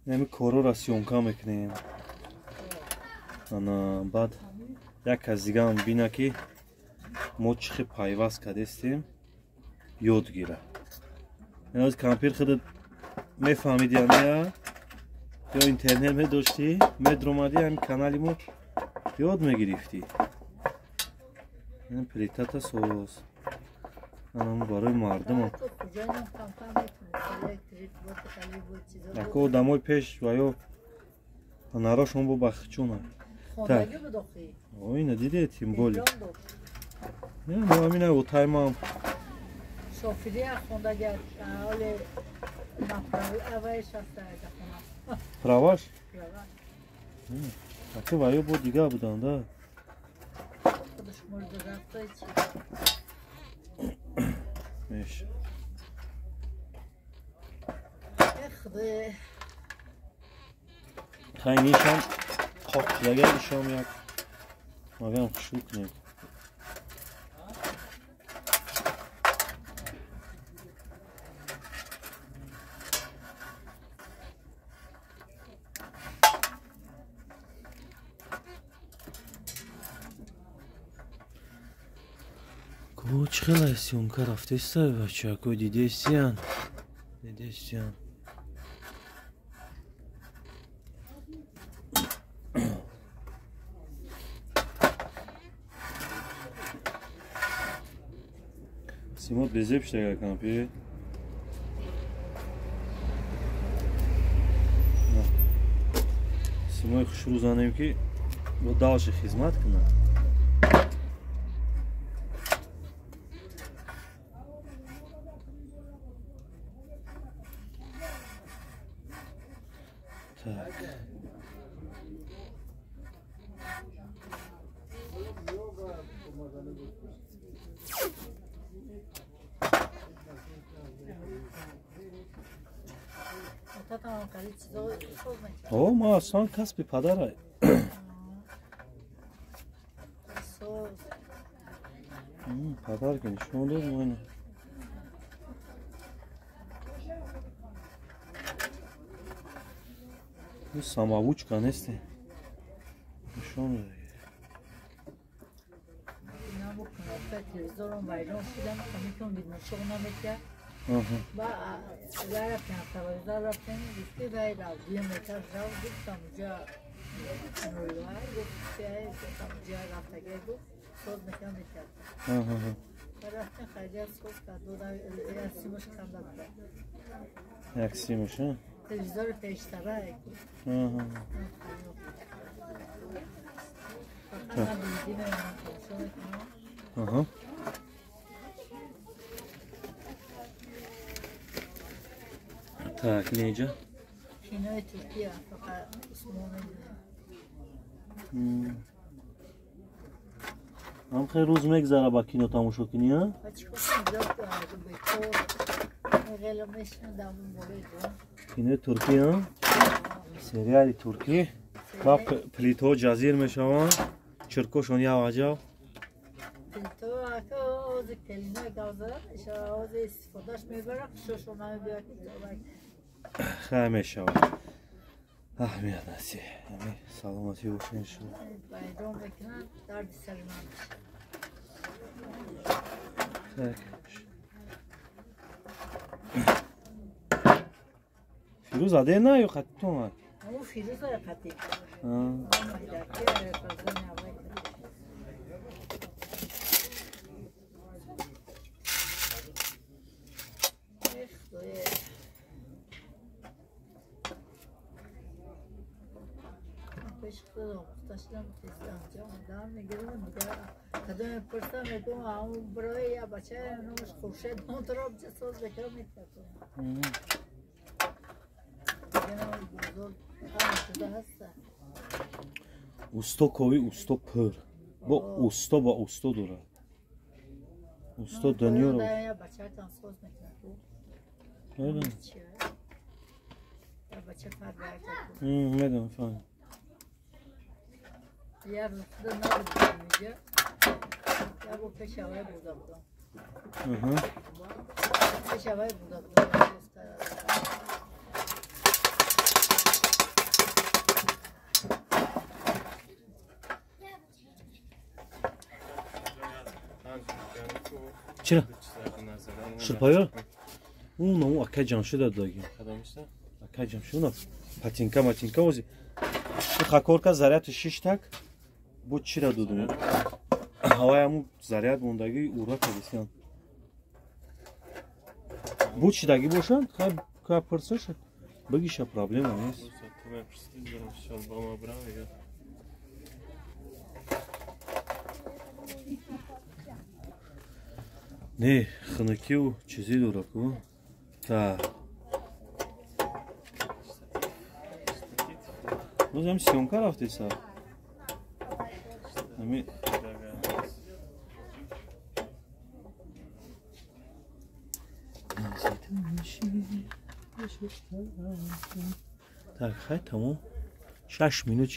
Ҳами корора съёмка мекунем. Ана баъд як кас дигаам бина ки мо чӣ хел пайваст кардестем, ёд гира. Ин кампир худат мефаҳмиди ана ё интернет медоштӣ, медромадӣ ҳами канали мо ёд мегирифтӣ. Ин плитата соз. Ана барои мардум. Ако одамои пеш ва ё нарошон бо бахчуна. Так. Ина диде тим боли. Не, мо амина отаймам. Шофири хондаги ҳоле направи авай шафта хона. Праваш? Права. Аки ва ё бо дига буданд, да? Худаш мурда рафта чи. Меш. Худо. Хайнишам қоқ шудага ишам як магам хушрӯ кунем. Ко чӣ хела съёмка рафтеста бачако, дидестиян? Дидестиян. Симот безеб шудага кампир. Симои хушрӯ занем ки бо дальше хизмат кунад. Так. О, ма аслан касби падара. Падар ки нишон дод мо. Ин самовучка несте. Нишон дод. телевизором вайрон шудам, ҳамикон бидмошоқ наметя. Ба рафтем, автовокзал рафтем, гуфти вай рафт, дуюм этаж рафт, гуфтам уҷа нурвай, гуфт гуфтам уҷа рафтагай, гуфт соз мекунам метя. Рафтем хайҷа соз кард, дода як симош канда буда. Як симош, а? Телевизори пештара. Аҳа. Так, неҷа? Кинои Туркия, фақат Усмон. Ҳам хел рӯз мегзара ба кино тамошо кунӣ, а? Кинои Туркӣ, а? Сериали Туркӣ. Ба плитҳо ҷазир мешаванд, чиркошон як аҷаб. Плитҳо ака ози келинои гавза, ози истифодаш мебара, хушошон намебиёд. Хай мешавад. Аҳамият наси. Ами саломатӣ боша иншоалло. Вайрон мекунанд, дарди сари ман мешавад. Так. Фирӯз аде на ё қатӣ омад? Ӯ Фирӯз қатӣ. Пеш худам омӯхта шудам, тез анҷом дам мегирам, дигар кадом мепурсам, мегӯям ҳамун барои я бача номаш Хуршед, онтро соз мекунам метакунам. Усто кови, усто пур. Бо усто ба усто дорад. Усто дунёро. Медонам, фаҳмидам. Як рӯз худо набудам инҷа. Як бор пеши аввай бурда будам. Пеши аввай бурда будам. Чира? Шурпаё? Ун акай Ҷамшида додаги. Акай Ҷамшид уна патинка матинка ози. Хакорка заряд шиштак бо чира додум? Ҳавай ҳамун заряд мондаги ура кадисян. Бу чидаги бошанд? Хай ка пурсаш бигиша, проблема нест. Не, хунукию чизи дора ку. Так. Боз ҳам съёмка рафтеса. Ами так, хай, тамом. 6 минут.